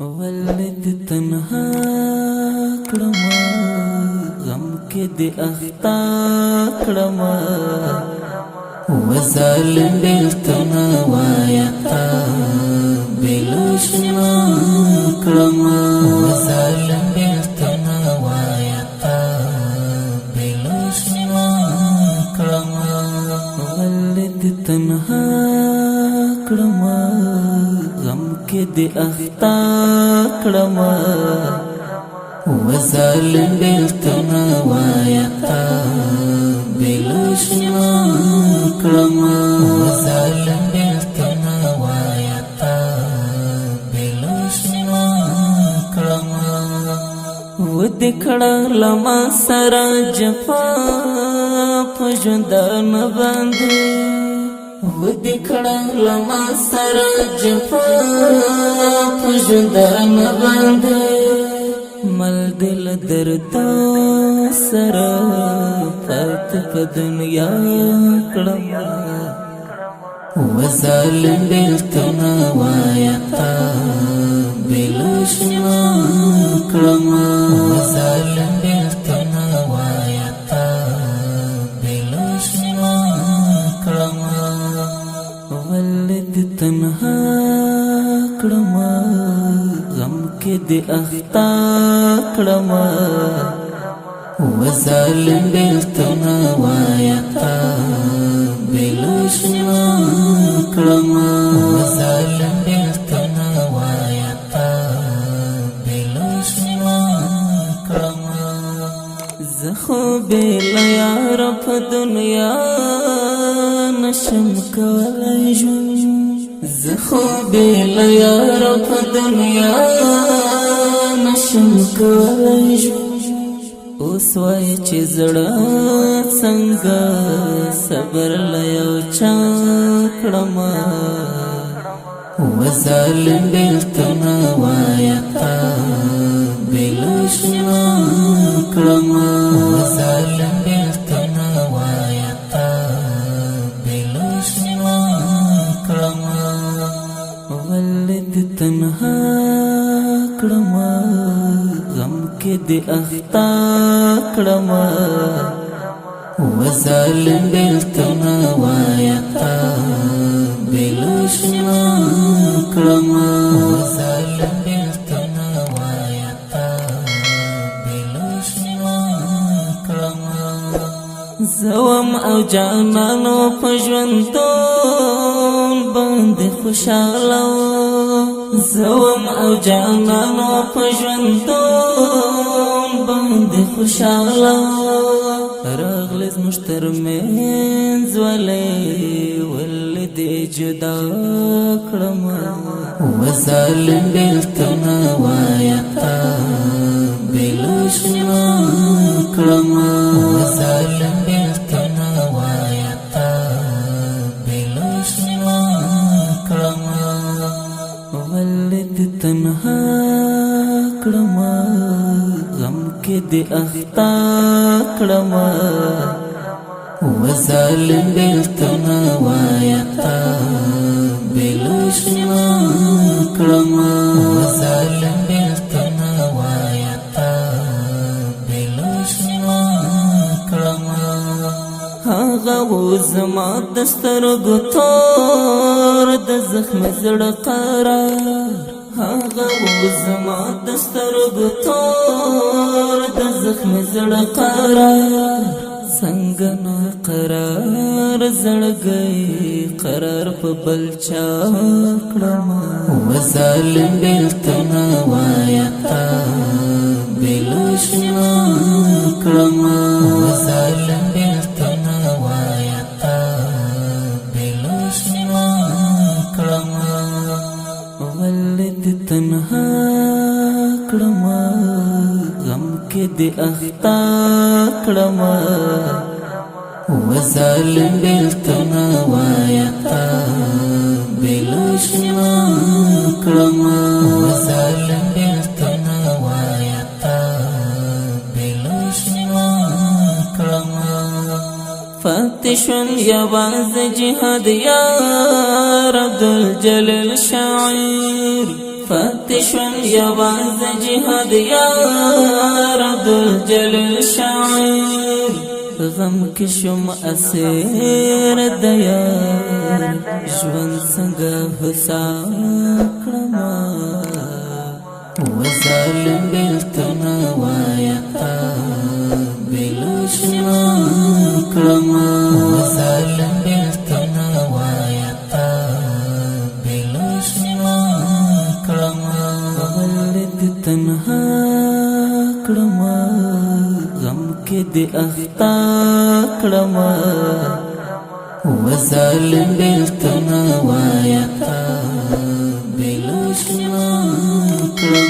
ولد تنها کړم، غم کې د اختا کړم. وظالم بیلتنا وایا تا بلوشنا کړم. وظالم بیلتنا وایا تا بلوشنا کړم. ولد تنها کړم، غم کې د اختا کړم. وظالم بیلتنا وایا تا بلوشنا کړم. وظالم بیلتنا وایا تا بلوشنا کړم. ود کړه لما سره جفا په ژوندان باندې. ود کړه لما سره جفا په ژوندان باندې. مل دل درد سره پات په دنیا کړم. وظالم بیلتنا وایا تا بلوشنا کړم. وظالم بیلتنا وایا تا بلوشنا کړم. ولد تنها کړم، غم کې د اختا کړم. وظالم بیلتنا وایا تا بلوشنا کړم. وظالم بیلتنا وایا تا بلوشنا کړم. زه خو بېل یار په دنیا نشم کولای ژوند. زه خو بېل یار په دنیا نشم کولای ژوند. اوس وای چې زړه څنګه صبر له یو چا کړم. وظالم بیلتنا وایا تا بلوشنا کړم. وظالم بیلتنا وایا تا بلوشنا کړم. ولد تنها کړم، غم کې د اختا کړم. وظالم بیلتنا وایا تا بلوشنا کړم. وظالم بیلتنا وایا تا بلوشنا کړم. زوم او جانانو په ژوندون باندې خوشاله. زوم او جانانو په ژوندون باندې خوشاله. راغلی زموږ تر منځ ولې ولې دې جدا کړم. وظالم بیلتنا وایا تا بلوشنا کړم. وظالم بیلتنا وایا تا بلوشنا کړم. ولد تنها کړم، غم کې د اختا کړم. وظالم بیلتنا وایا تا بلوشنا کړم. وظالم بیلتنا وایا تا بلوشنا کړم. هغه و زما د سترګو تور، د زخم زړه قرار. هغه و زما د سترګو تور، د زخم زړه قرار. څنګه نا قرار زړګی قرار په بل چا کړم. وظالم بیلتنا وایا تا بلوشنا کړم. وظالم بیلتنا وایا تا بلوشنا کړم. ولد تنها کړم، غم کې د اختا کړم. وظالم بیلتنا وایا تا بلوشنا کړم. وظالم بیلتنا وایا تا بلوشنا کړم. فتشن یواز جهاد یار عبد الجلیل شاعر. پاتې شوم یوازې جهاد یار عبدالجلیل شاعر. غم کې شوم اسیر د یار، ژوند څنګه هوسا کړم؟ وظالم بیلتون وایا تا بلوشنا کړم، وظالم بیلتون وایا تا بلوشنا کړم، ولد تنها کړم، غم کې دې اختا کړم. وظالم بیلتون وایا تا بلوشنا کړم.